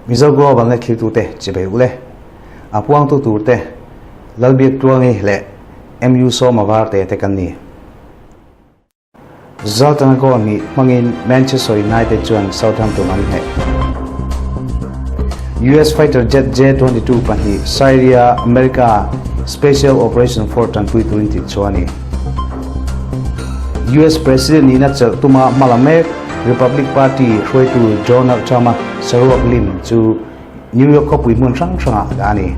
Mizo Global Net thiltute chibai ule. A puangtu turte Lalbiak Tluangi leh MU Sawma Varte te kan ni. Zlatan goal hnih hmangin Manchester United chuan Southampton an hneh. US fighter jet J-22 pahnih Syria America Special Operation Force tanpui turin tih chu a ni. US President nihna chelh tuma hma la mek Republic Party hruaitu Donald Trump-a saruak lim chu New York khawpui hmun hrang hrangah dah a ni.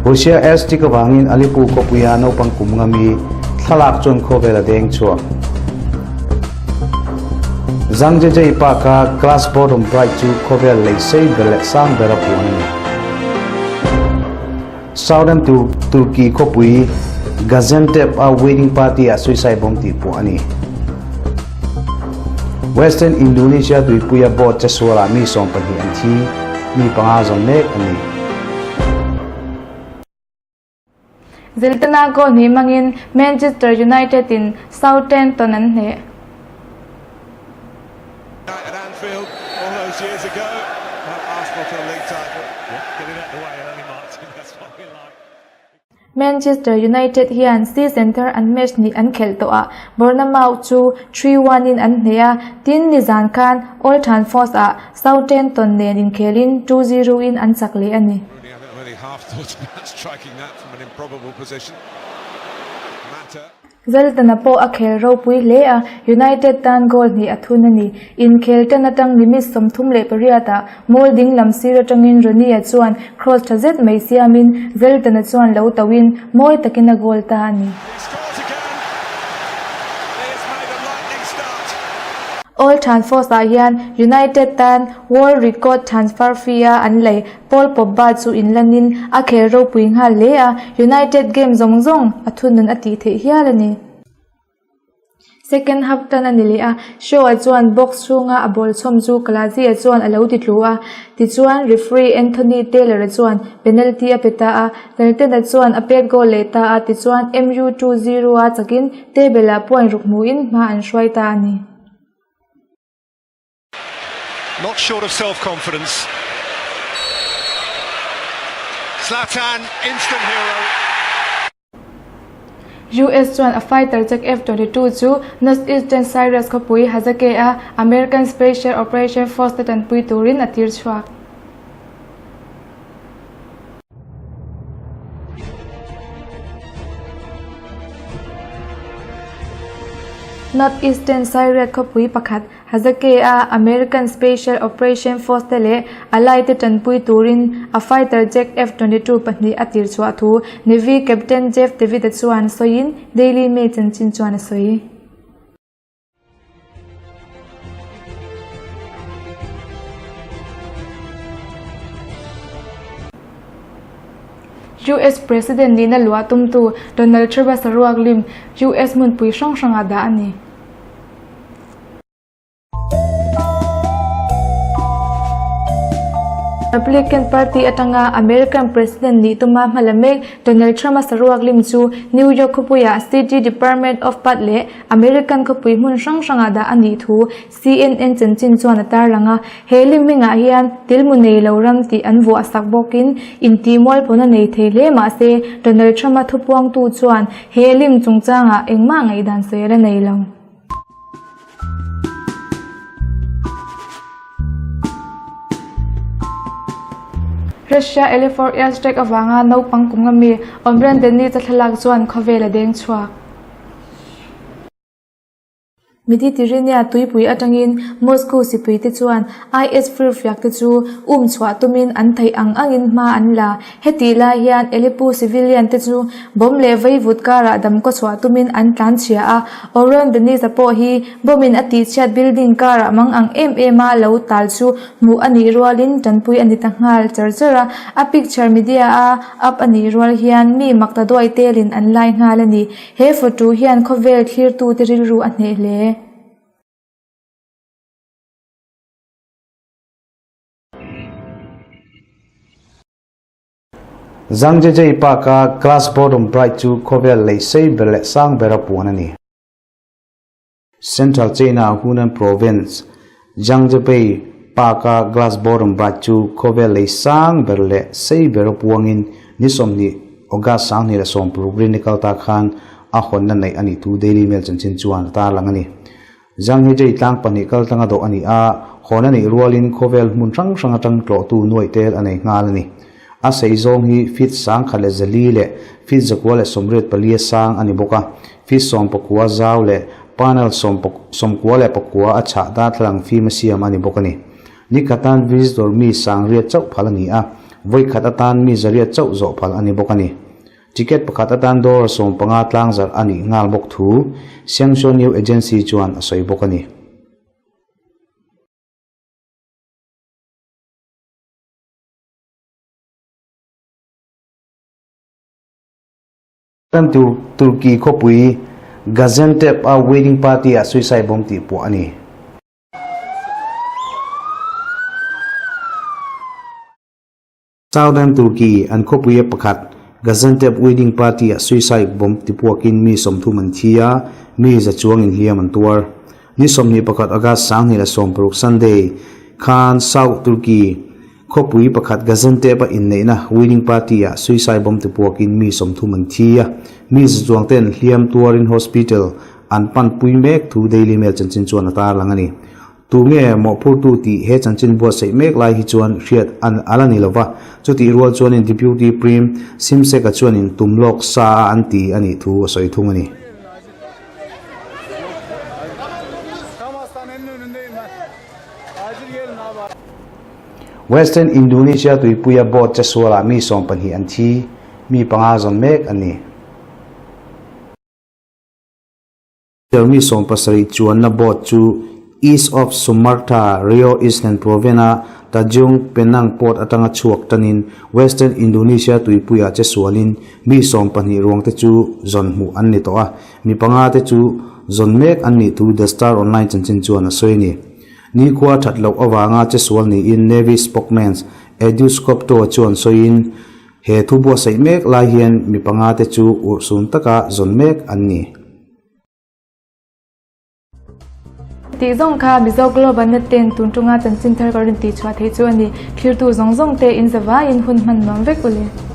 Russia airstrike avangin Aleppo khawpuia naupang kum nga mi thlalak chuan khawvel a deng chhuak. Zhangjiajie Park-a Glass Bottom Bridge chu khawvel lei sei ber leh sang bera puan a ni. Southern Turkey khawpui Gaziantep-a wedding party-ah suicide bomb tih puah a ni. Western Indonesia tuipuia boat chesualah mi 12 an thi, mi panga zawn mek a ni. Ziltana goal hnih hmangin Manchester United in Southampton an hneh. Manchester United hian season thar an match hnih an khelh tawh ah Bournemouth chu 3-1 in an hneh a, tin nizan khan Old Trafford ah Southampton nen inkhelin 2-0 in an chak leh a ni. Zlatan-a pawh a khel ropui hle a, United tan goal hnih a thun a ni. Inkhel tan atang minute 38 ah mawl ding lam sir atangin Rooney-a chuan cross tha zet mai siamin Zlatan-a chuan lo tauhin mawi takin a goal ta a ni. Old Trafford-ah hian United tan world record transfer fee-a an lei Paul Pogba chu inlanin a khel ropui nghal hle a, United game zawng zawng a thunun a tih theih hial a ni. Second half tan a ni leh a, Shaw-a chuan box chhunga a ball chhawm chu Kalazi-a chuan a lo ti tlu a, tichuan referee Anthony Taylor-a chuan penalty a pe ta a, Zlatan-a chuan a pet goal leh ta a, tichuan MU 2-0 a chakin table-ah point ruk hmuhin hma an hruai ta a ni. Not short of self-confidence. Zlatan, instant hero. US chuan a fighter jet F-22 chu Northeastern Syria's khawpui Hasakeh-a American Special Operation Force te tanpui turin a tir chhuak. Northeastern Syria khawpui pakhat Hasakeh-a American Special Operation Force te leh allied te tanpui turin a fighter jet F-22 pahnih a tir chhuah thu Navy Captain Jeff David-a chuan sawiin Daily Mail chanchin chuan a sawi. US President nihna luah tumtu Donald Trump-a saruak lim US hmunpui hrang hrangah dah a ni. Republican Party atanga American President nih tuma hma la mek Donald Trump-a saruak lim chu New York khawpuiah City Department of Pat leh American khawpui hmun hrang hrangah dah a nih thu CNN chanchin chuan a tarlang a. He lim hmingah hian tilmu nei lo ram tih an vuah sak bawkin intihmualpawna nei thei hle mah se Donald Trump-a thupuangtu chuan he lim chungchangah engmah ngaihdan sawi a la nei lo. Russia Elephor airstrike avanga naupang kum nga mi Omran Deni cha thlalak chuan khawvel a deng chhuak. Mediterranean tuipui atangin Moscow sipuite chuan IS firfiakte chu um chhuah tumin an theih ang angin hma an la. Hetih lai hian Aleppo civilian te chu bomb leh vaivut karah damkaw chhuah tumin an tlan chhia a. Oron Denisa pawh hi bomb in a tihchhiat building karah mang ang em em a lo tal chu hmuh a nih rualin tanpui a ni ta nghal char char a. A picture media a up a nih rual hian mi makta duai telin an lai nghal a ni. He photo hian khawvel thlirtute rilru a hneh hle. Zhangjiajie Park-a Glass Bottom Bridge chu khawvel lei sei ber leh sang bera puan a ni. Central China Hunan Province, Zhangjiabei Park-a Glass Bottom Bridge chu khawvel lei sang ber leh sei bera puangin ni 20 August 2016 rin ni kal ta khan a hawnna neih a nih thu Daily Mail chanchin chuan a tarlang a ni. Zhangjiajie tlang pahnih kal tlanga dawh a ni a, hawn a neih rualin khawvel hmun hrang hrang atang tlawhtu nuaih tel a nei nghal a ni. A sei zawng hi feet 104 leh feet 184 sang a ni bawk a, feet 19 zau leh panel 99 a chhah darthlalang fim a siam a ni bawk a ni. Ni khatan visitor mi 8000 chauh phal a ni a, vawi khat atan mi 100 chauh zawh phal a ni bawk a ni. Ticket pakhat atan dollar 15 tlangzarh a nih nghal bawk thu Xiangzhou New Agency chuan a sawi bawk a ni. Kan Turkey khawpui Gaziantep a wedding party ah suicide bomb tih puah a ni. Southern Turkey an khawpui a pakhat Gaziantep wedding party ah suicide bomb tipuakin mi 30 an thi a, mi za chuang inhliam an tuar. Ni 21 August 2016 Sunday khan South Turkey Khawpui pakhat Gaziantep a inneihna wedding party ah suicide bomb tipuakin mi 30 an thi a, mi zachuang ten hliam tuarin hospital an pan pui mek thu Daily Mail chanchin chuan a tarlang a ni. Tunge mawhphurtu tih he chanchin buatsaih mek lai hi chuan hriat an ala ni lova, chutih rual chuanin Deputy Prime Simsek-a chuanin tum lawk sa a an ti a nih thu a sawi thung a ni. Western Indonesia tuipuia boat che sualah mi 12 an thi, mi panga zawn mek an ni. Mi 70 chuanna boat chu East of Sumarta, Riau Island Province-a Tanjung Pinang port atanga chhuak tanin Western Indonesia tuipuiah che sualin mi 12 ruangte chu zawn hmuh an ni tawh a, mi panga te chu zawn mek an nih thu The Star Online chanchin chuan a sawi a ni. Nikhua that loh avanga che sual niin Navy spokesman Edu Scopto chuan sawiin, he thu buatsaih mek lai hian mi panga te chu urhsun taka zawn mek an ni. Tih zawng kha Mizo Global Net ten tun tunga chanchin thar ka rawn tih chhuah theih chu a ni. Thlirtu zawng zawng te in zavaiin hun hman nuam vek u le.